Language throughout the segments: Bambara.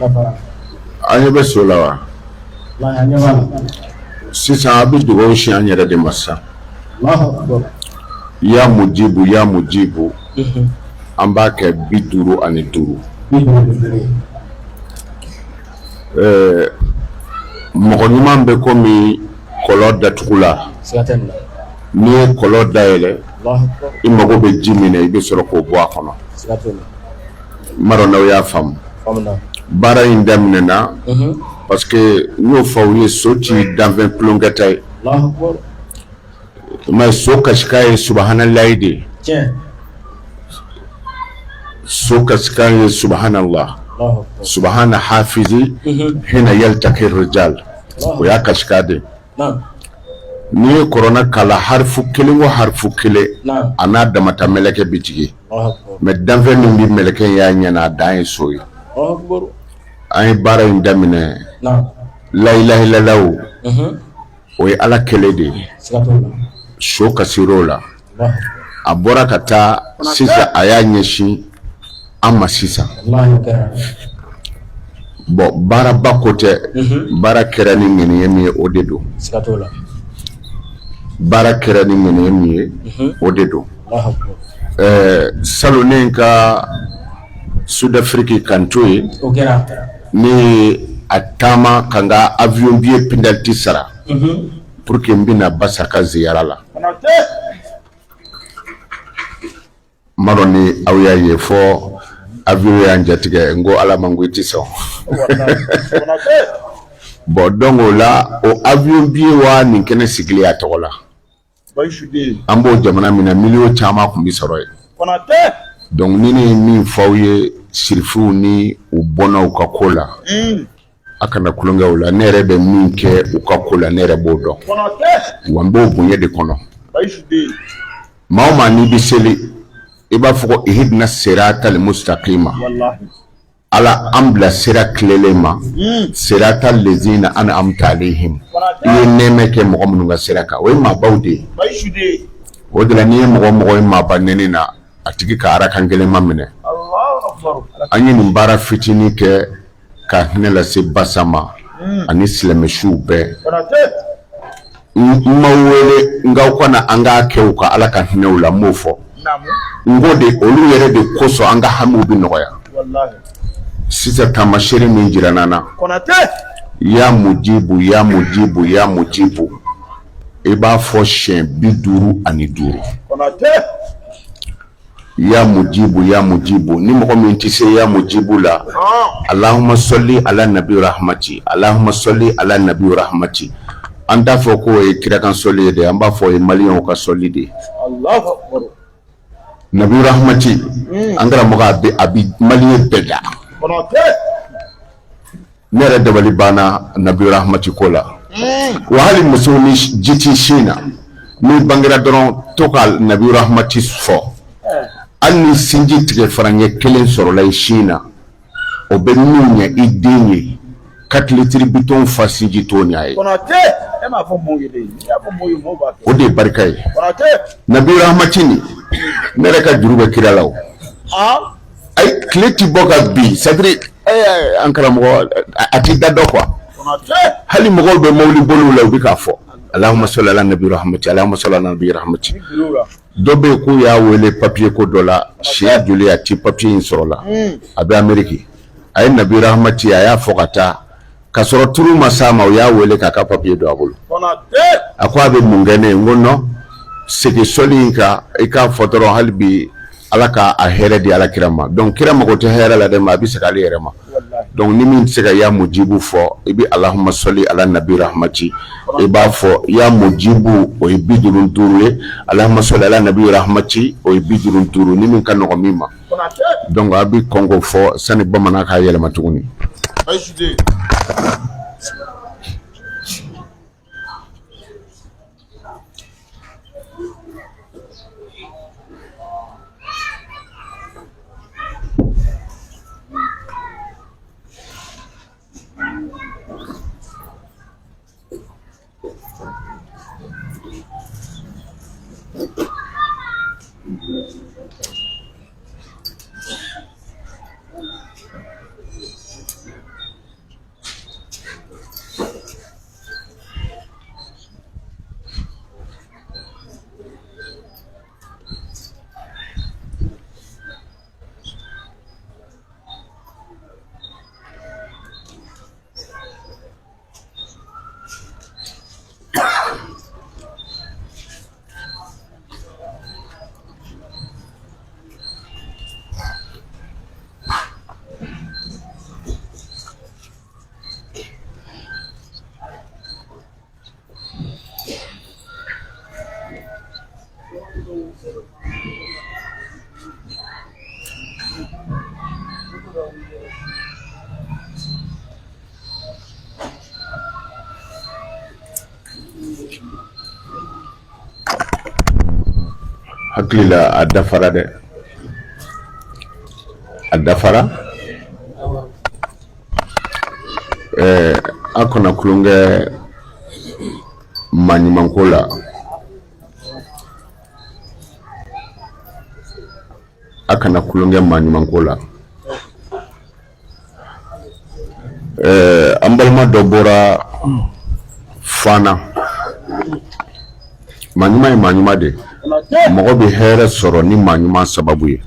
An ɲɛ bɛ so la wa? Sisan a bɛ dugawu sin an yɛrɛ de ma sisan. Ya mujibu ya mujibu an b'a kɛ 55. Ɛɛ mɔgɔ ɲuman bɛ komi kɔlɔn datugulan, n'i ye kɔlɔn dayɛlɛ i mago bɛ ji min na i bɛ sɔrɔ k'o bɔ a kɔnɔ. N m'a dɔn n'aw y'a faamu. Baara in daminɛna parce que n y'o fɔ aw ye, so ti danfɛn tulonkɛta ye. Mais so kasikan ye subahanalayi de ye. So kasikan ye subahanala subahana hafizi hina yaltaki rijal, o y'a kasikan de ye. N'i ye kuranɛ kalan harifu kelen o harifu kelen, a n'a damata mɛlɛkɛ bɛ jigin. Mais danfɛn min bɛ mɛlɛkɛ y'a ɲɛ na, a dan ye so ye. An ye baara in daminɛ layilahilaw, o ye Ala kelen de ye. So kasir'o la, a bɔra ka taa sisan, a y'a ɲɛsin an ma sisan. Bon, baaraba ko tɛ, baara kɛra ni ŋaniya min ye, o de don. Baara kɛra ni ŋaniya min ye, o de don. Ɛɛ, salon ne ka Sud-Afrique ka n to yen, ne ye a taama ka n ka avion billet penalty sara pour que n bɛna Basa ka ziyara la. N m'a dɔn ni aw y'a ye, fɔ avion y'an jatigɛ. N ko Ala ma, n ko i tɛ sɔn. Bon, donc o la, o avion billet wa nin kɛnɛ sigilen a tɔgɔ la, an b'o jamana min na, miliyɔn caman tun bɛ sɔrɔ yen. Donc ni ne ye min fɔ aw ye sirifuw ni u bɔnnaw ka ko la, a kana tulonkɛ o la. Ne yɛrɛ bɛ min kɛ u ka ko la, ne yɛrɛ b'o dɔn, wa n b'o bonya de kɔnɔ. Maa o maa n'i bɛ seli, i b'a fɔ ko ihidina siratal mustaqima, Ala an bila sira tilelen ma, sirata lezina an'amta alayhim, i ye nɛɛmɛ kɛ mɔgɔ minnu ka sira kan, o ye maabaw de ye. O de la, n'i ye mɔgɔ mɔgɔ ye maaba nɛni na, a tigi ka arakan kelen ma minɛ. An ye nin baara fitinin kɛ ka hinɛ lase Basa ma ani silamɛsiw bɛɛ. N ma wele n k'aw kana an k'a kɛ u ka Ala ka hinɛ u la, n m'o fɔ. N ko de olu yɛrɛ de kosɔn an ka hamiw bɛ nɔgɔya. Sisan taamasere min jira n na, ya mujibu ya mujibu ya mujibu, i b'a fɔ siɲɛ 55. Ya mujibu ya mujibu. Ni mɔgɔ min tɛ se ya mujibu la, alahuma sɔli ala nabi rahmati, alahuma sɔli ala nabi rahmati. An t'a fɔ k'o ye kirakan sɔli ye dɛ, an b'a fɔ o ye maliyɛnw ka sɔli de ye. Nabi rahmati, an karamɔgɔ, a bɛ maliyɛn bɛɛ da. Ne yɛrɛ dabali banna nabi rahmati ko la. Wa hali musow ni ji t'i sin na, n'i bangera dɔrɔn, to ka nabi rahmati fɔ. Hali ni sinji tigɛ faraɲɛ kelen sɔrɔla i sin na, o bɛ min ɲɛ i den ye, 4 litres bitɔn fa sinji t'o ɲɛ a ye. O de ye barika ye. Nabi rahmati nin, ne yɛrɛ ka juru bɛ kira la. O ayi, tile ti bɔ ka bin, c'est-à-dire an karamɔgɔ, a ti da dɔ quoi. Hali mɔgɔw bɛ mobili boliw la, u bɛ k'a fɔ alahuma sɔli ala nabi rahmati, alahuma sɔli ala nabi rahmati. Dɔ bɛ yen k'u y'a wele papiye ko dɔ la siɲɛ joli, a ti papiye in sɔrɔ la. A bɛ Ameriki. A ye nabi rahmati, a y'a fɔ ka taa ka sɔrɔ turu ma s'a ma, u y'a wele k'a ka papiye don a bolo. A ko a bɛ mun kɛ ne ye? N ko non, segin sɔli in kan, i k'a fɔ dɔrɔn hali bi Ala ka a hɛrɛ di Ala kira ma. Donc kira mago tɛ hɛrɛ la dɛ, ma a bɛ segin ale yɛrɛ ma. Donc ni min tɛ se ka ya mujibu fɔ, i bɛ alahuma sɔli ala nabi rahmati, i b'a fɔ ya mujibu, o ye 55 ye. Alahuma sɔli ala nabi rahmati, o ye 55. Ni min ka nɔgɔ min ma. Donc a bɛ kɔn k'o fɔ sani bamanan k'a yɛlɛma tuguni. Hakili la a dafara dɛ, a dafara. Ɛɛ, a kana tulonkɛ maa ɲumanko la. A kana tulonkɛ maa ɲumanko la. Ɛɛ, an balima dɔ bɔra Fana. Maa ɲuman ye maa ɲuman de ye. Mɔgɔ bɛ hɛrɛ sɔrɔ ni maa ɲuman sababu ye.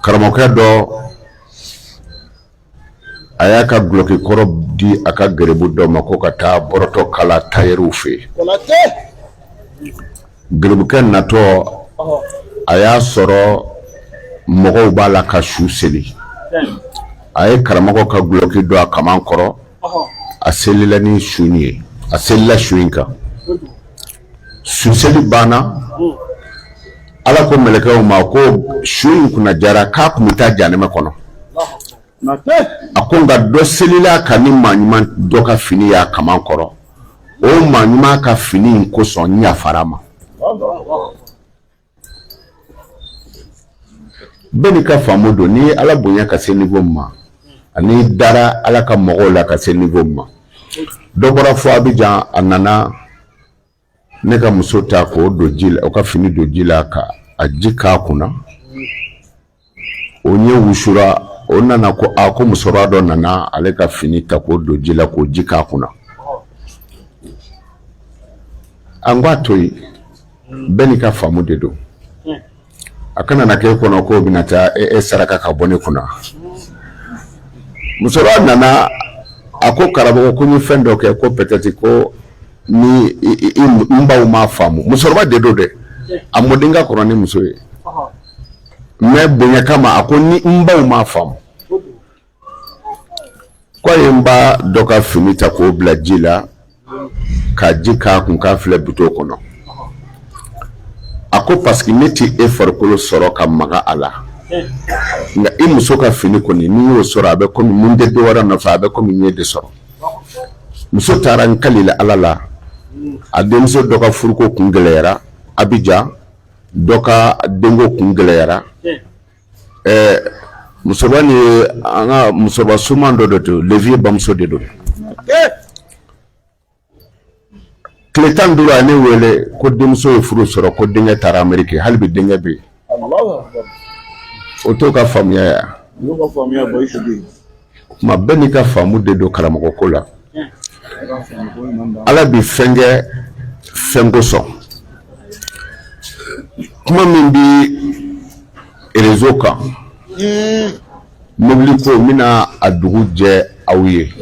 Karamɔgɔkɛ dɔ, a y'a ka dulɔki kɔrɔ di a ka garibu dɔ ma ko ka taa bɔrɔtɔ kala tayɛriw fɛ yen. Garibukɛ natɔ, a y'a sɔrɔ mɔgɔw b'a la ka su seli. A ye karamɔgɔ ka dulɔki don a kaman kɔrɔ, a selila ni su in ye, a selila su in kan. Su seli banna, Ala ko mɛlɛkɛw ma ko su in kunna jara k'a tun bɛ taa janɛmɛ kɔnɔ. A ko nka dɔ selila kan ni maa ɲuman dɔ ka fini y'a kaman kɔrɔ, o maa ɲuman ka fini in kosɔn n yafara a ma. Bɛɛ n'i ka faamu don. N'i ye Ala bonya ka se niveau min ma, ani dara Ala ka mɔgɔw la ka se niveau min ma. Dɔ bɔra fo Abijan, a nana ne ka muso ta k'o don ji la, o ka fini don ji la ka a ji k'a kunna, o ɲɛ wusura. O nana ko a ko musokɔrɔba dɔ nana ale ka fini ta k'o don ji la k'o ji k'a kunna. An k'a to yen, bɛɛ n'i ka faamu de don. A kana na k'e kɔnɔ k'o bɛna taa e saraka ka bɔ ne kunna. Musokɔrɔba nana, a ko karamɔgɔ, ko n ye fɛn dɔ kɛ, ko peut-être ko ni n baw m'a faamu. Musokɔrɔba de don dɛ, a mɔden ka kɔrɔ ni muso ye, mais bonya kama a ko ni n baw m'a faamu, ko a ye n ba dɔ ka fini ta k'o bila ji la ka ji k'a kun k'a filɛ bidon kɔnɔ. A ko parce que ne tɛ e farikolo sɔrɔ ka maga a la, nka i muso ka fini kɔni, n'i y'o sɔrɔ, a bɛ komi mun tɛ dɔ wɛrɛ nɔfɛ, a bɛ komi n ye de sɔrɔ. Muso taara n kalila Ala la, a denmuso dɔ ka furuko kun gɛlɛyara Abijan, dɔ ka denko kun gɛlɛyara. Ɛɛ, musokɔrɔba nin ye an ka musokɔrɔba suman dɔ de don, levier bamuso de don. Tile 15, a ne wele ko denmuso ye furu sɔrɔ, ko denkɛ taara Ameriki, hali bi denkɛ bɛ yen. O t'o ka faamuya ya. O tuma bɛɛ n'i ka faamu de don karamɔgɔ ko la. Ala bɛ fɛn kɛ fɛn kosɔn. Kuma min bɛ réseau kan, mobili ko, n bɛna a dugu jɛ aw ye.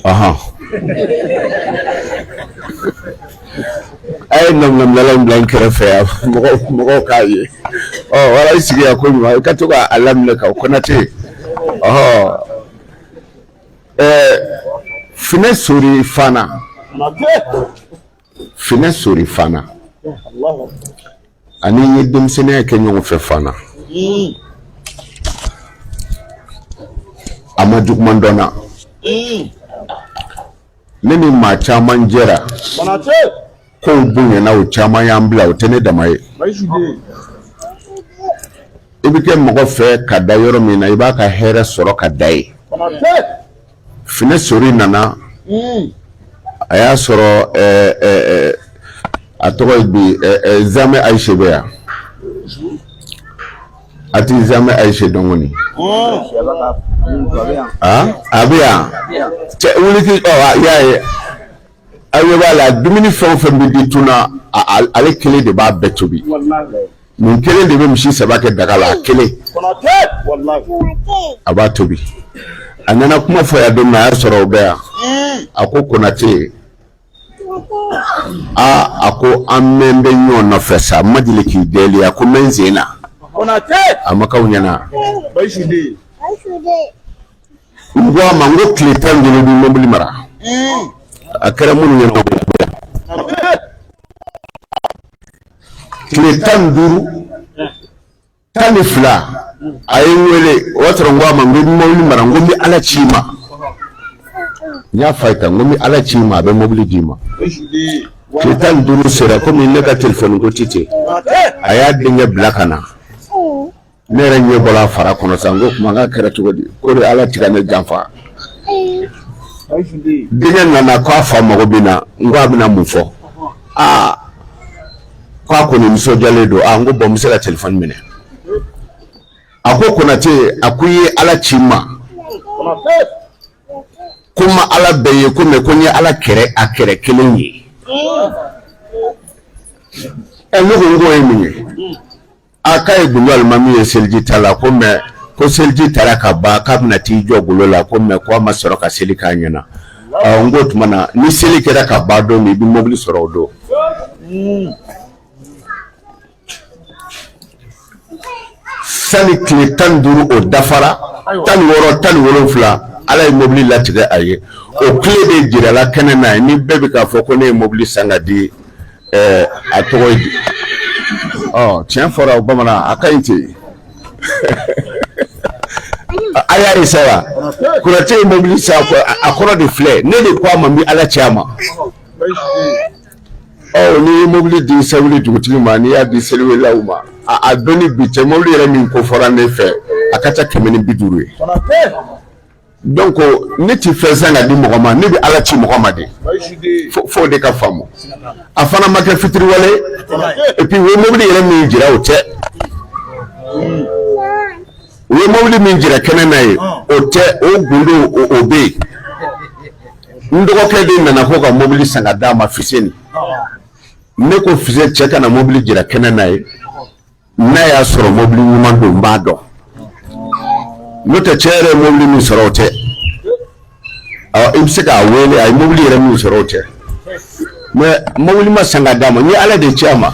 Ahan, a ye nɔminɛminɛla in bila n kɛrɛfɛ yan, mɔgɔw k'a ye. Ɔ wala, i sigi yan ko ɲuman, i ka to k'a laminɛ ka Konate. Ɔhɔ, ɛɛ, Finɛ Sori Fana, Finɛ Sori Fana, ani n ye denmisɛnninya kɛ ɲɔgɔn fɛ Fana, a ma juguman dɔn na. Ne ni maa caman jɛra, kow bonyana, o caman y'an bila, o tɛ ne dama ye. I bɛ kɛ mɔgɔ fɛ ka da yɔrɔ min na, i b'a ka hɛrɛ sɔrɔ ka da yen. Finɛ Sori nana, a y'a sɔrɔ a tɔgɔ ye bi Zamɛ Ayise bɛ yan. A ti Zamɛ Ayise dɔn kɔni? A bɛ yan. Cɛ wuli k'i ɔ i y'a ye, aw ɲɛ b'a la, dumuni fɛn o fɛn bɛ di tuna, ale kelen de b'a bɛɛ tobi. Nin kelen de bɛ misi 3 kɛ daga la, a kelen a b'a tobi. A nana kuma fɔ yan don min na, a y'a sɔrɔ o bɛ yan. A ko Konate, aa, a ko an mɛn bɛ ɲɔgɔn nɔfɛ sa, n ma deli k'i deli. A ko n bɛ n sen na. A ma k'aw ɲɛna? N ko a ma, n ko tile 15 bɛ mobili mara. A kɛra minnu ɲɛna, tile 15, 12, a ye n wele. O y'a sɔrɔ n ko a ma, n ko i bɛ mobili mara, n ko n bɛ Ala ci i ma. N y'a fɔ a ye tan, n ko n bɛ Ala ci i ma, a bɛ mobili d'i ma. Tile 15 sera, komi ne ka telefɔni ko ti ten, a y'a denkɛ bila ka na. Ne yɛrɛ ɲɛ bɔra a fara kɔnɔ sa, n ko kuma k'a kɛra cogo di? Ko de Ala ti ka ne janfa. Denkɛ nana ko a fa mago bɛ n na. N ko a bɛna mun fɔ? Aa, ko a kɔni nisɔndiyalen don. Aa, n ko bɔn, n bɛ se ka telefɔni minɛ. A ko Konate, a ko i ye Ala ci n ma, ko n ma Ala bɛɛ ye ko, mɛ ko n ye Ala kɛrɛ, a kɛrɛ kelen ye. Ɛ, ne ko n k'o ye mun ye? A k'a ye Gundo alimami ye seliji ta la ko, mɛ ko seliji tara ka ban, k'a bɛna t'i jɔ golo la ko, mɛ ko a ma sɔrɔ ka seli k'a ɲɛna. N k'o tuma na, ni seli kɛra ka ban don min, i bɛ mobili sɔrɔ o don. Sani tile 15 o dafara, 16, 17, Ala ye mobili latigɛ a ye. O tile de jirala kɛnɛ na ye ni bɛɛ bɛ k'a fɔ ko ne ye mobili san ka di. A tɔgɔ ye di? Ɔ, tiɲɛ fɔra o, bamanan a ka ɲi ten. A y'a ye sa wa, Konate ye mobili san, a kɔrɔ de filɛ. Ne de ko a ma, n bɛ Ala ci a ma. Ɔ, n'i ye mobili di sɛbili dugutigi ma, n'i y'a di seliwelaw ma, a don ni bi cɛ, mobili yɛrɛ min ko fɔra ne fɛ, a ka ca 150 ye. Donc ne ti fɛn san ka di mɔgɔ ma, ne bɛ Ala ci mɔgɔ ma de, fo de ka faamu. A fana ma kɛ fitiriwale. Et puis u ye mobili yɛrɛ min jira, o tɛ. U ye mobili min jira kɛnɛ na ye, o tɛ. O gundo o bɛ yen. N dɔgɔkɛ de nana ko ka mobili san ka d'a ma, Fiseni. Ne ko Fise cɛ ka na mobili jira kɛnɛ na ye, n'a y'a sɔrɔ mobili ɲuman don, n b'a dɔn. N'o tɛ, cɛ yɛrɛ ye mobili min sɔrɔ, o tɛ. I bɛ se k'a wele, a ye mobili yɛrɛ min sɔrɔ, o tɛ. Mais mobili ma san ka d'a ma, n ye Ala de ci a ma.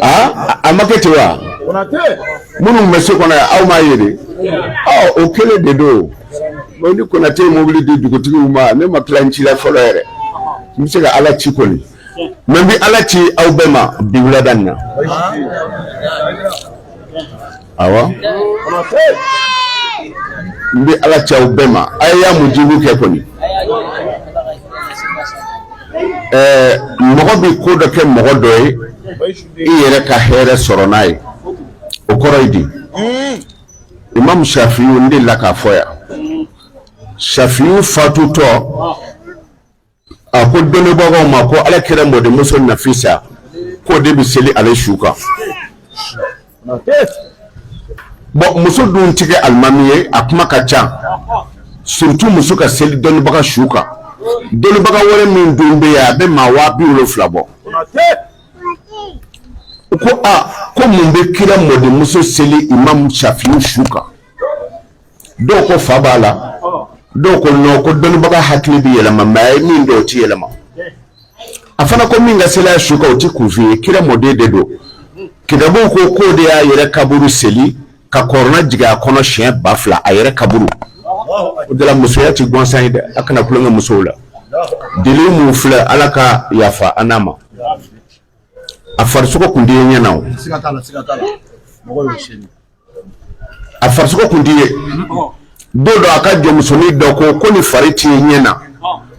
Aa, a ma kɛ ten wa? Minnu bɛ so kɔnɔ yan, aw m'a ye de? Ɔ, o kelen de don. Ni Konate ye mobili di dugutigiw ma, ne ma tila n ci la fɔlɔ yɛrɛ. N bɛ se ka Ala ci kɔni, mɛ n bɛ Ala ci aw bɛɛ ma bi wulada nin na. Awɔ, n bɛ Ala ci aw bɛɛ ma. A ye y'a mujibu kɛ kɔni. Ɛɛ, mɔgɔ bɛ ko dɔ kɛ mɔgɔ dɔ ye, i yɛrɛ ka hɛrɛ sɔrɔ n'a ye, o kɔrɔ ye di? Imam Shafiyu, n delila k'a fɔ yan, Shafiyu fatutɔ, a ko dɔnnibagaw ma ko Ala kira mɔdenmuso Nafisa, k'o de bɛ seli ale su kan. Bɔn, muso dun tɛ kɛ alimami ye, a kuma ka ca, surtout muso ka seli dɔnnibaga su kan. Dɔnnibaga wɛrɛ min dun bɛ yen, a bɛ maa 70,000 bɔ. U ko a ko mun bɛ kira mɔdenmuso seli Imam Shafiyu su kan? Dɔw ko fa b'a la, dɔw ko non, ko dɔnnibaga hakili bɛ yɛlɛma, mɛ a ye min dɔn, o tɛ yɛlɛma. A fana ko min ka seli a su kan, o tɛ kunfin ye, kira mɔden de don. Kitabuw ko k'o de y'a yɛrɛ kaburu seli ka kɔrɔna jigin a kɔnɔ siɲɛ 2000, a yɛrɛ kaburu. O de la, musoya tɛ gansan ye dɛ, a kana tulonkɛ musow la. Deli mun filɛ, Ala ka yafa an n'a ma, a farisogo kun tɛ ye ɲɛ na o. A farisogo kun tɛ ye. Don dɔ, a ka jɔnmusonin dɔ ko ko ni fari tɛ ye ɲɛ na,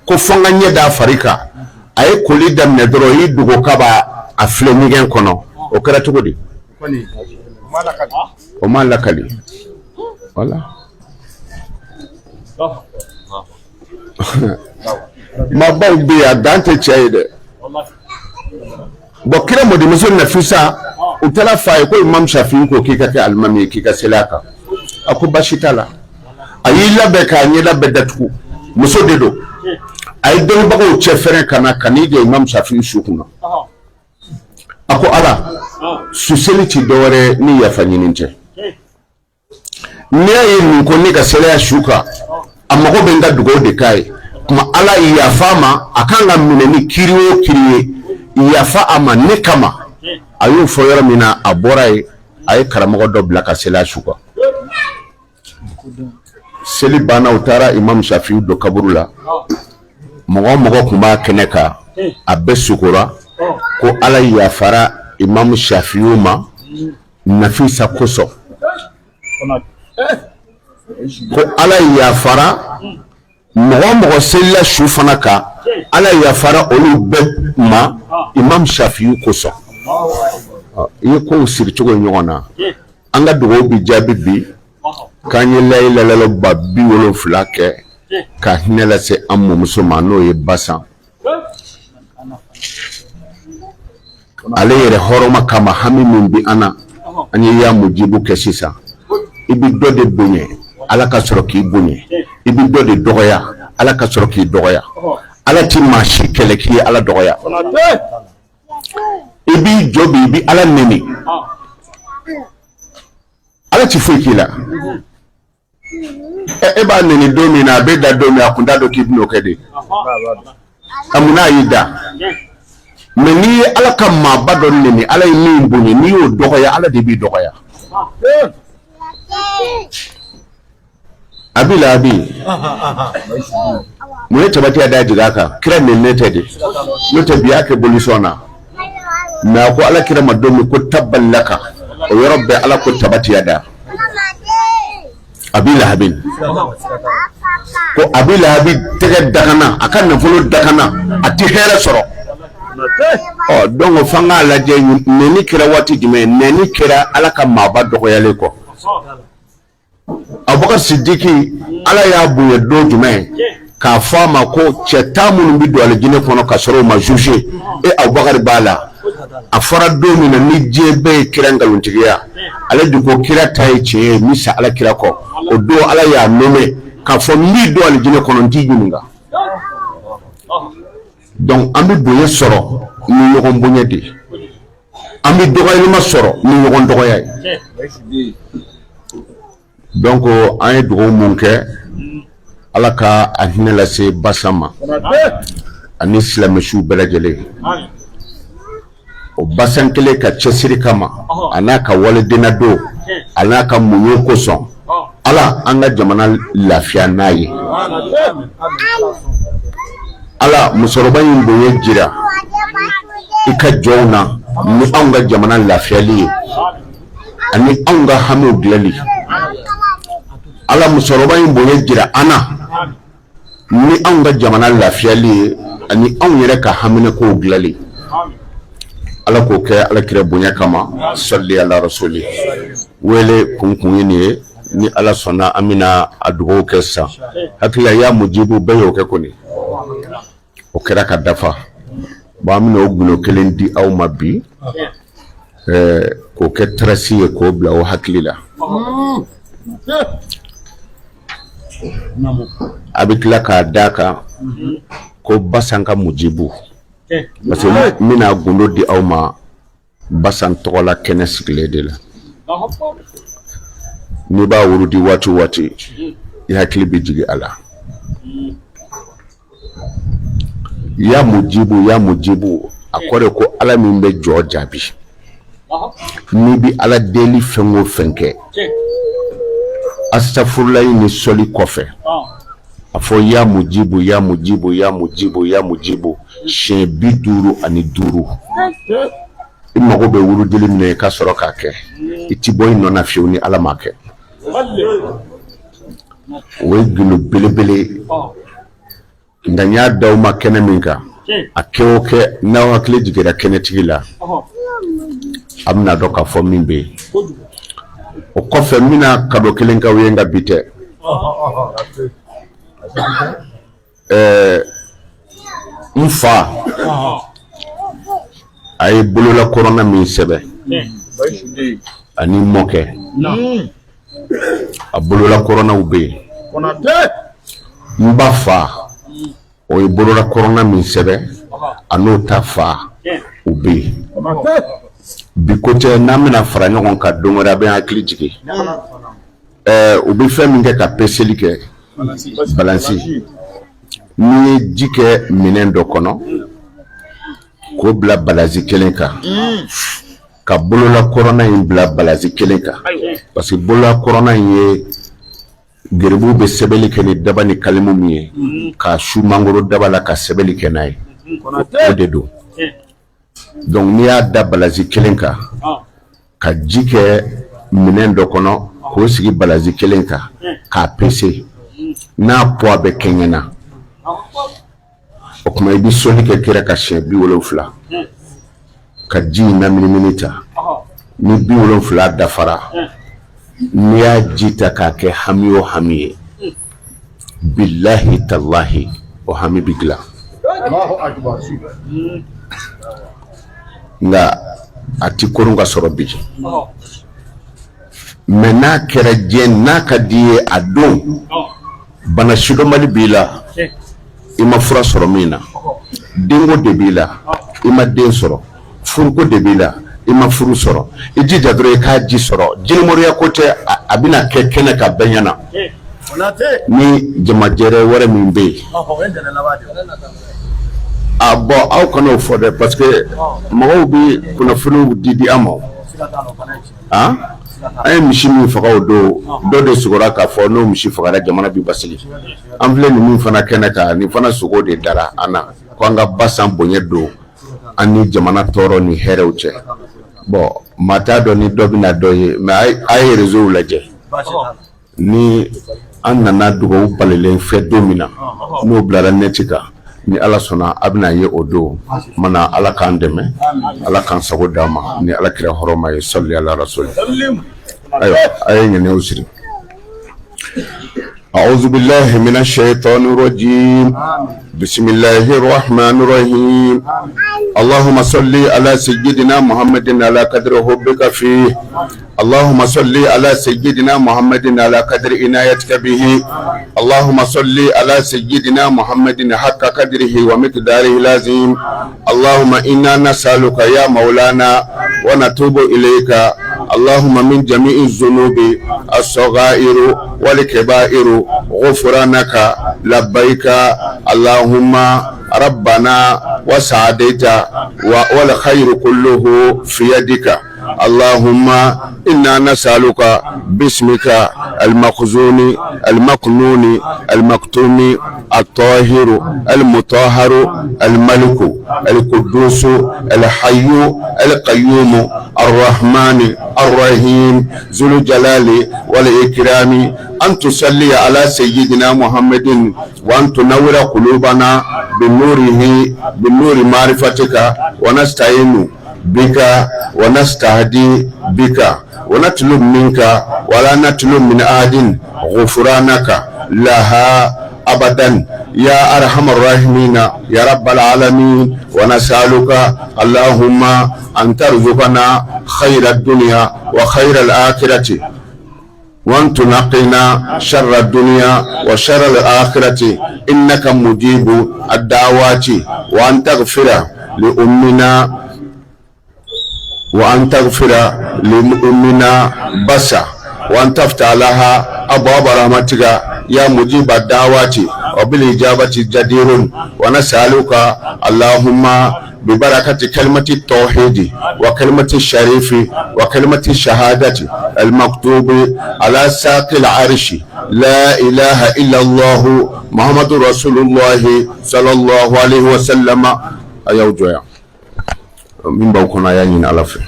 ko fo n ka ɲɛ d'a fari kan. A ye koli daminɛ dɔrɔn, y'i dogo k'a b'a a filɛ ɲɛgɛn kɔnɔ. O kɛra cogo di? O m'a lakali. Wala maabaw bɛ yen, a dan tɛ cɛ ye dɛ. Bɔn, kira mɔdenmuso Nafisa, u taara f'a ye ko Imam Shafi ko k'i ka kɛ alimami ye, k'i ka seli a kan. A ko baasi t'a la. A y'i labɛn k'a ɲɛda bɛɛ datugu, muso de don. A ye dɔnnibagaw cɛ fɛrɛ ka na, ka n'i jɔ Imam Shafi su kunna. A ko Ala, suseli ti dɔwɛrɛ ni yafa ɲini tɛ. N'i y'a ye nin ko ne ka seli a su kan, a mago bɛ n ka dugawu de k'a ye. Kuma Ala yafa a ma, a kan ka minɛ ni kiri o kiri ye, yafa a ma ne kama. A y'o fɔ yɔrɔ min na, a bɔra yen, a ye karamɔgɔ dɔ bila ka seli a su kan. Seli banna, u taara Imam Shafiyu don kaburu la. Mɔgɔ o mɔgɔ tun b'a kɛnɛ kan, a bɛɛ sukora ko Ala yafara Imam Shafiyu ma Nafisa kosɔn, ko Ala yafara. Mɔgɔ o mɔgɔ selila su fana kan, Ala yafara olu bɛɛ ma Imam Shafiyu kosɔn. I ye kow siri cogo ye ɲɔgɔn na. An ka dugawu bɛ jaabi bi k'an ye layilalala 70 kɛ ka hinɛ lase an mɔmuso ma, n'o ye Basan. Ale yɛrɛ hɔrɔma kama, hami min bɛ an na, an ye ya mujibu kɛ sisan. I bɛ dɔ de bonya, Ala ka sɔrɔ k'i bonya. I bɛ dɔ de dɔgɔya, Ala ka sɔrɔ k'i dɔgɔya. Ala tɛ maa si kɛlɛ k'i ye Ala dɔgɔya. I b'i jɔ bi, i bɛ Ala neni, Ala ti foyi k'i la. E b'a neni don min na, a bɛ da don min, a kun t'a dɔn k'i bɛn'o kɛ de. A mun n'a y'i da? Mais n'i ye Ala ka maaba dɔ neni, Ala ye min bonya, n'i y'o dɔgɔya, Ala de b'i dɔgɔya. Abi Lahabi, mun ye tabati da jigin a kan? Kira neni tɛ de, n'o tɛ bi y'a kɛ bolisɔn na. Mais a ko Ala kira ma don min ko tabban laka, o yɔrɔ bɛɛ Ala ko tabati da Abi Lahabi, ko Abi Lahabi tɛgɛ dagana, a ka nafolo dagana, a tɛ hɛrɛ sɔrɔ. Ɔ donc f'an k'a lajɛ, nɛni kɛra waati jumɛn? Nɛni kɛra Ala ka maaba dɔgɔyalen kɔ. Abubakar Sidiki, Ala y'a bonya don jumɛn k'a fɔ a ma ko cɛ 10 minnu bɛ don alijinɛ kɔnɔ ka sɔrɔ u ma juge, e Abubakar b'a la. A fɔra don min na ni diɲɛ bɛɛ ye kira nkalontigiya, ale de ko kira ta ye tiɲɛ ye, n sa Ala kira kɔ. O don Ala y'a nommé k'a fɔ n b'i don alijinɛ kɔnɔ, n t'i ɲininka. Donc an bɛ bonya sɔrɔ ni ɲɔgɔn bonya de ye, an bɛ dɔgɔyalima sɔrɔ ni ɲɔgɔn dɔgɔya ye. Donc an ye dugawu mun kɛ, Ala ka a hinɛ lase Basan ma ani silamɛsiw bɛɛ lajɛlen. O Basan kelen ka cɛsiri kama, a n'a ka walidenna don, a n'a ka muɲu kosɔn, Ala an ka jamana lafiya n'a ye. Ala musokɔrɔba in bonya jira i ka jɔnw na ni anw ka jamana lafiyali ye ani anw ka hamiw dilanli. Ala musokɔrɔba in bonya jira an na ni anw ka jamana lafiyali ye ani anw yɛrɛ ka haminɛkow dilanli. Ala k'o kɛ Ala kira bonya kama, sali ala rasuli. Wele kun kun ye nin ye. Ni Ala sɔnna, an bɛna a dugawu kɛ sisan. Hakili la ya mujibu bɛɛ y'o kɛ kɔni, o kɛra ka dafa. Bon, an bɛna o gundo kelen di aw ma bi, k'o kɛ trace ye, k'o bila aw hakili la. A bɛ tila k'a d'a kan ko Basan ka mujibu, parce que n bɛna gundo di aw ma Basan tɔgɔla kɛnɛ sigilen de la. N'i b'a wurudi waati o waati, i hakili bɛ jigin a la. Ya mujibu, ya mujibu, a kɔrɔ ye ko Ala min bɛ jɔn jaabi. N'i bɛ Ala deli fɛn o fɛn kɛ, asitafurulayi ni sɔli kɔfɛ, a fɔ ya mujibu, ya mujibu, ya mujibu, ya mujibu siɲɛ 55. I mago bɛ wurudili min na, i ka sɔrɔ k'a kɛ. I ti bɔ i nɔ na fiyewu ni Ala m'a kɛ. O ye gundo belebele ye. Nka n y'a d'aw ma kɛnɛ min kan, a kɛ o kɛ, n'aw hakili jiginra kɛnɛtigi la, a bɛna dɔn k'a fɔ min bɛ yen. O kɔfɛ, n bɛna cadeau kelen k'aw ye, nka bi tɛ. Ɛɛ, n fa a ye bolola kɔrɔna min sɛbɛn ani mɔkɛ, a bolola kɔrɔnaw bɛ yen. N ba fa, o ye bolola kɔrɔna min sɛbɛn, a n'o ta fa, o bɛ yen. Bi ko tɛ, n'an bɛna fara ɲɔgɔn kan don wɛrɛ, a bɛ hakili jigin. U bɛ fɛn min kɛ ka peseli kɛ, balansi, n'i ye ji kɛ minɛn dɔ kɔnɔ k'o bila balansi kelen kan, ka bolola kɔrɔna in bila balansi kelen kan, parce que bolola kɔrɔna in ye geribuw bɛ sɛbɛnni kɛ ni daba ni kalimu min ye, k'a su mangoro daba la ka sɛbɛnni kɛ n'a ye, o de don. Donc n'i y'a da balansi kelen kan, ka ji kɛ minɛn dɔ kɔnɔ k'o sigi balansi kelen kan k'a pese, N'a poids bɛ kɛɲɛ na, o tuma i bɛ sɔli kɛ kira kan siɲɛ 70 ka ji in naminimini ta. Ni 70 dafara, n'i y'a ji ta k'a kɛ hami o hami ye, bilahi talahi, o hami bɛ dilan. Nka a ti koron ka sɔrɔ bi, mais n'a kɛra diɲɛ n'a ka di ye, a don bana sidɔnbali b'i la, i ma fura sɔrɔ min na, denko de b'i la, i ma den sɔrɔ, furuko de b'i la, i ma furu sɔrɔ, i jija dɔrɔn i k'a ji sɔrɔ. Jinɛmoriya ko tɛ, a bɛna kɛ kɛnɛ kan bɛɛ ɲɛna ni jamajɛrɛ wɛrɛ min bɛ yen. A bɔn, aw kan'o fɔ dɛ, parce que mɔgɔw bɛ kunnafoniw di di an ma. An ye misi min faga o don, dɔ de sugora k'a fɔ n'o misi fagara, jamana bɛ basigi. An filɛ nin min fana kɛnɛ kan, nin fana sogo de dara an na ko an ka basan bonya don an ni jamana tɔɔrɔ ni hɛrɛw cɛ. Bɔn, maa t'a dɔn ni dɔ bɛna dɔ ye, mais a ye réseau lajɛ. Ni an nana dugawu balilen fɛ don min na, n'o bilara net kan, ni Ala sɔnna, a bɛna ye o don mana. Ala k'an dɛmɛ, Ala k'an sago d'an ma ni Ala kira hɔrɔma ye. Sali ala rasuli. Ayiwa, a ye ŋaniyaw siri. أعوذ بالله من الشيطان الرجيم. بسم الله الرحمن الرحيم. اللهم صل على سيدنا محمد على قدر حبك فيه. اللهم صل على سيدنا محمد على قدر عنايتك به. اللهم صل على سيدنا محمد حق قدره ومقداره العظيم. اللهم إنا نسألك يا مولانا ونتوب إليك، اللهم من جميع الذنوب الصغائر والكبائر غفرانك. لبيك اللهم ربنا وسعديك، والخير كله في يدك. اللهم إنا نسألك باسمك المخزون المكنون المكتوم الطاهر المطهر الملك القدوس الحي القيوم الرحمن الرحيم ذو الجلال والإكرام أن تصلي على سيدنا محمد وأن تنور قلوبنا بنوره، بنور معرفتك. ونستعين بك ونستهدي بك ونطلب منك ولا نطلب من أحد غفرانك لها أبدا يا أرحم الراحمين يا رب العالمين. ونسألك اللهم أن ترزقنا خير الدنيا وخير الآخرة، وأن تنقينا شر الدنيا وشر الآخرة، إنك مجيب الدعوات، وأن تغفر لأمنا، وأن تغفر لأمنا بسا، وأن تفتح لها أبواب رحمتك يا مجيب الدعوات وبالإجابة جدير. ونسألك اللهم ببركة كلمة التوحيد وكلمة الشريف وكلمة الشهادة المكتوب على ساق العرش، لا إله إلا الله محمد رسول الله صلى الله عليه وسلم. A y'aw jɔ yan. Min b'aw kɔnɔ, a y'a ɲini Ala fɛ.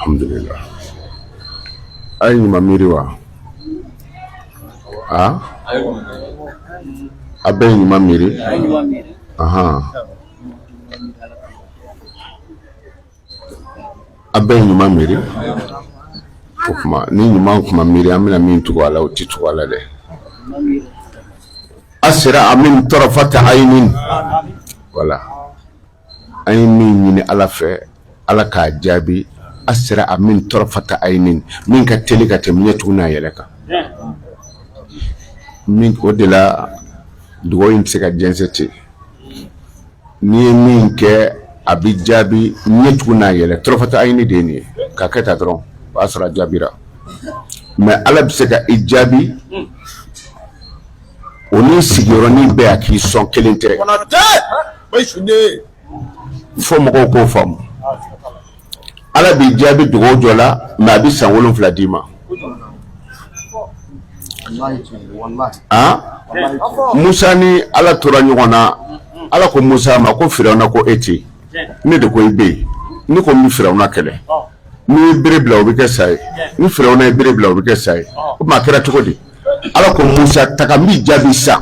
Alhamdulillah. A ye ɲuman miiri wa? A a bɛɛ ye ɲuman miiri. Ahan, a bɛɛ ye ɲuman miiri. O tuma, ni ɲuman kuma miiri, an bɛna min tugu a la, o tɛ tugu a la dɛ. Asra min tarafata ayinin. Wala an ye min ɲini Ala fɛ, Ala k'a jaabi asra min tarafata ayinin, min ka teli ka tɛmɛ ɲɛ tugun n'a yɛlɛ kan min. O de la dugawu in tɛ se ka jɛnsɛn ten. N'i ye min kɛ A bɛ jaabi ɲɛ tugun n'a yɛlɛ, tɔrɔfata ayini de ye nin ye. K'a kɛ tan dɔrɔn, o y'a sɔrɔ a jaabira. Mais Ala bɛ se ka i jaabi o ni sigiyɔrɔnin bɛɛ, a k'i sɔn kelen tɛ. Fo mɔgɔw k'o faamu. Ala b'i jaabi dugawu jɔ la, mais a bɛ san 7 d'i ma. Musa ni Ala tora ɲɔgɔn na. Ala ko Musa ma ko Firawuna ko e tɛ yen, ne de ko i bɛ yen. Ne ko n bɛ Firawuna kɛlɛ. N'i ye bere bila, o bɛ kɛ sa ye. Ni Firawuna ye bere bila, o bɛ kɛ sa ye. O tuma a kɛra cogo di? Ala ko Musa, taga, n b'i jaabi sa.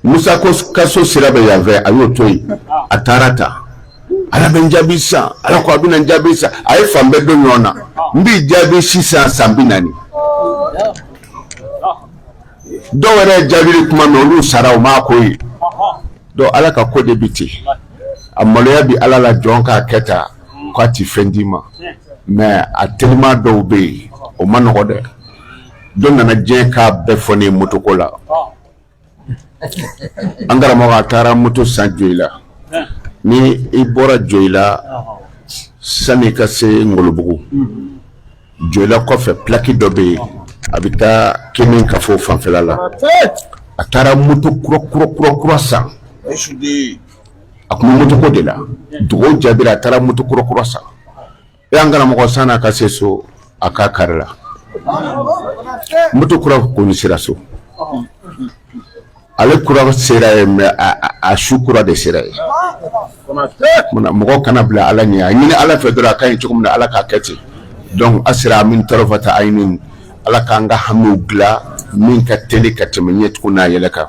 Musa ko ka so sira bɛ yan fɛ, a y'o to yen, a taara ta. Ala bɛ n jaabi sisan. Ala ko a bɛna n jaabi sisan. A ye fan bɛɛ don ɲɔgɔn na. N b'i jaabi sisan, san 40. Dɔw yɛrɛ ye jaabili kuma mɛn, olu sara, u m'a ko ye. Donc Ala ka ko de bi ten. A maloya bi Ala la jɔn k'a kɛ tan k'a ti fɛn d'i ma. Mais a teliman dɔw bɛ yen, o ma nɔgɔ dɛ. Dɔ nana diɲɛ k'a bɛɛ fɔ ne ye motoko la. An karamɔgɔ, a taara moto san Joyila. Ni i bɔra Joyila, sani i ka se Ngolobugu, Joyila kɔfɛ, plaque dɔ bɛ yen, a bɛ taa Kemi Kafo fanfɛla la. A taara moto kura kura kura kura san. A tun bɛ motoko de la. Dugawu jaabira, a taara moto kura kura san. E, an karamɔgɔ, san'a ka se so, a k'a karila. Moto kura kɔni sera so, ale kura sera yen, mais a su kura de sera yen. Mɔgɔ kana bila Ala ɲɛ. A ɲini Ala fɛ dɔrɔn, a ka ɲi cogo min na, Ala k'a kɛ ten. Donc asira min tarafata ayini, Ala k'an ka hamiw dilan min ka teli ka tɛmɛ ɲɛtugu n'a yɛlɛ kan.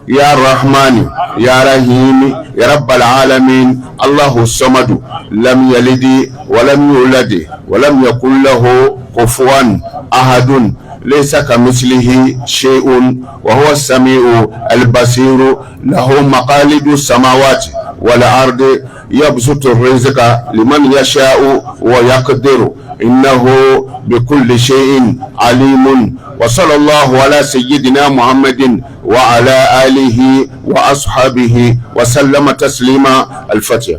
Ya Rahmani, ya Rahimi, ya Rabbal alamin, Allahu samadu, lam yalidi walam yuladi walam yakun lahu kufuwan ahadun, laysa kamislihi shay'un wa huwa samiu albasiru, lahu maqalidu samawati wal ardi, yabsutu rizqa liman yasha'u wa yaqdiru, innahu bikulli shay'in alimun, wa sallallahu ala sayyidina Muhammadin wa ala alihi wa ashabihi wa sallama taslima. Al-Fatiha.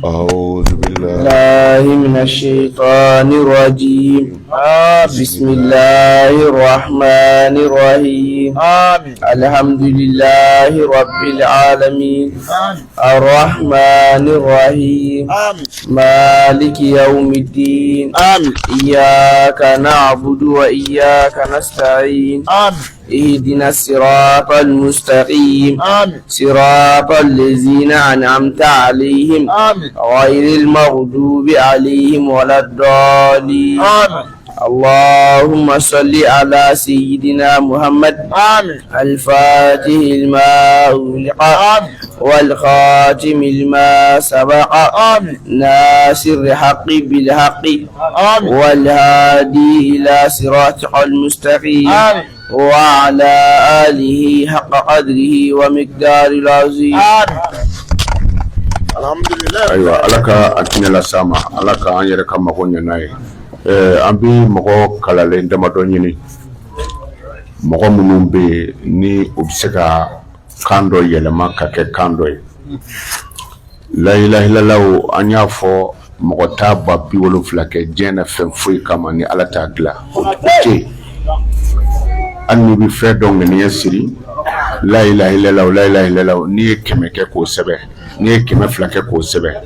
أعوذ بالله من الشيطان الرجيم. بسم الله الرحمن الرحيم. الحمد لله رب العالمين، الرحمن الرحيم، مالك يوم الدين. إياك نعبد وإياك نستعين. اهدنا الصراط المستقيم. صراط الذين أنعمت عليهم. غير المغضوب عليهم ولا الضالين. اللهم صل على سيدنا محمد. الفاتح لما أغلق. والخاتم لما سبق. ناصر الحق بالحق. والهادي إلى صراطك المستقيم. وعلى آله حق قدره ومقداره العظيم. Ayiwa, Ala ka a tinɛ las'an ma, Ala ka an yɛrɛ ka mago ɲɛ n'a ye. An bɛ mɔgɔ kalalen damadɔ ɲini, mɔgɔ minnu bɛ yen ni u bɛ se ka kan dɔ yɛlɛma ka kɛ kan dɔ ye. Layilahilaw, an y'a fɔ, mɔgɔ t'a 70 kɛ diɲɛ na fɛn foyi kama ni Ala t'a dilan, o tɛ yen. Hali n'i bɛ fɛn dɔ ŋaniya siri, layilahilaw, layilahilaw, n'i ye 100 kɛ k'o sɛbɛn, n'i ye 200 kɛ k'o sɛbɛn,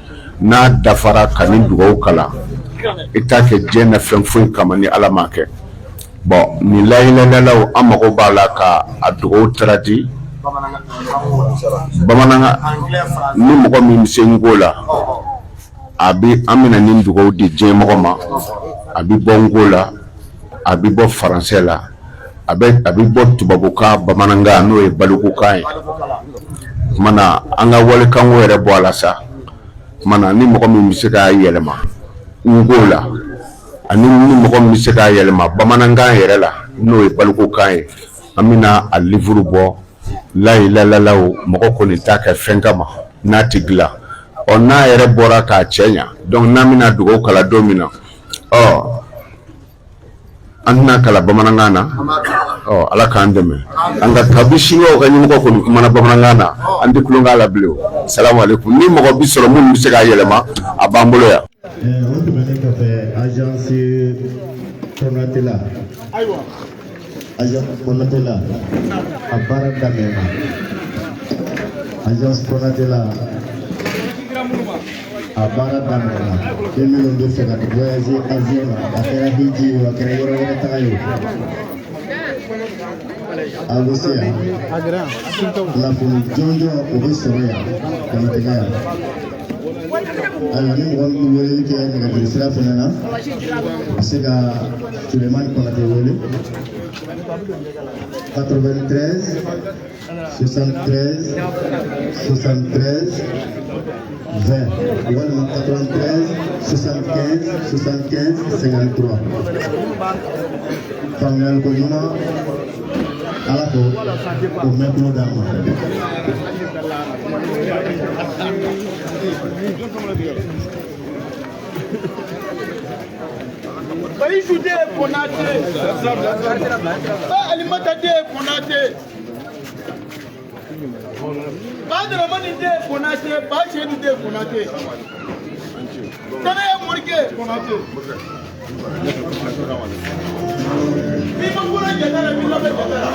n'a dafara ka ni dugawu kalan, i t'a kɛ diɲɛ na fɛn foyi kama ni Ala m'a kɛ. Bon, nin layilahilaw, an mago b'a la ka a dugawu traduit bamanankan. Ni mɔgɔ min bɛ se nko la, a bɛ an bɛna nin dugawu di diɲɛ mɔgɔ ma. A bɛ bɔ nko la, a bɛ bɔ faransɛ la, a bɛ bɔ tubabukan, bamanankan, n'o ye balikukan ye. Tuma na an ka walikanko yɛrɛ bɔ a la sa. Tuma na ni mɔgɔ min bɛ se k'a yɛlɛma nko la, ani ni mɔgɔ min bɛ se k'a yɛlɛma bamanankan yɛrɛ la, n'o ye balikukan ye, an bɛna a livre bɔ. Layilalalaw, mɔgɔ kɔni t'a kɛ fɛn kama n'a tɛ dilan. Ɔ, n'a yɛrɛ bɔra k'a cɛ ɲa, donc n'an bɛna dugawu kalan don min na, ɔ An tɛna kalan bamanankan na. Ɔ, Ala k'an dɛmɛ. An ka kabi siniwaw ka ɲɛmɔgɔ kɔni kumana bamanankan na, an tɛ tulon k'a la bilen. O salamu aleykum. Ni mɔgɔ bi sɔrɔ minnu bɛ se k'a yɛlɛma, a b'an bolo yan. O tɛmɛnen kɔfɛ, agence Konatela, agence Konatela a baara daminɛna. Agence Konatela a baara daminɛna. Ni minnu bɛ fɛ ka voyager avion na, a kɛra hiji ye o, a kɛra yɔrɔ wɛrɛ taga ye o, a bɛ se yan. Kunnafoni jɔnjɔn o bɛ sɔrɔ yan, Konatela yan. Ayiwa, ni mɔgɔ min bɛ weleli kɛ nɛgɛjuru sira fana na, a bɛ se ka Sulemani Konate wele 93 73 73 20 walima 93 75 75 53. Faamuyali ko ɲuman, Ala k'o o mɛn tulo d'an ma. Bayisou den Konate. Ba Alimata den Konate. Ba Dramani den Konate. Ba Seydou den Konate. Tane Morike Konate. N'i ma kura jɛta la, b'i labɛn jɛta la.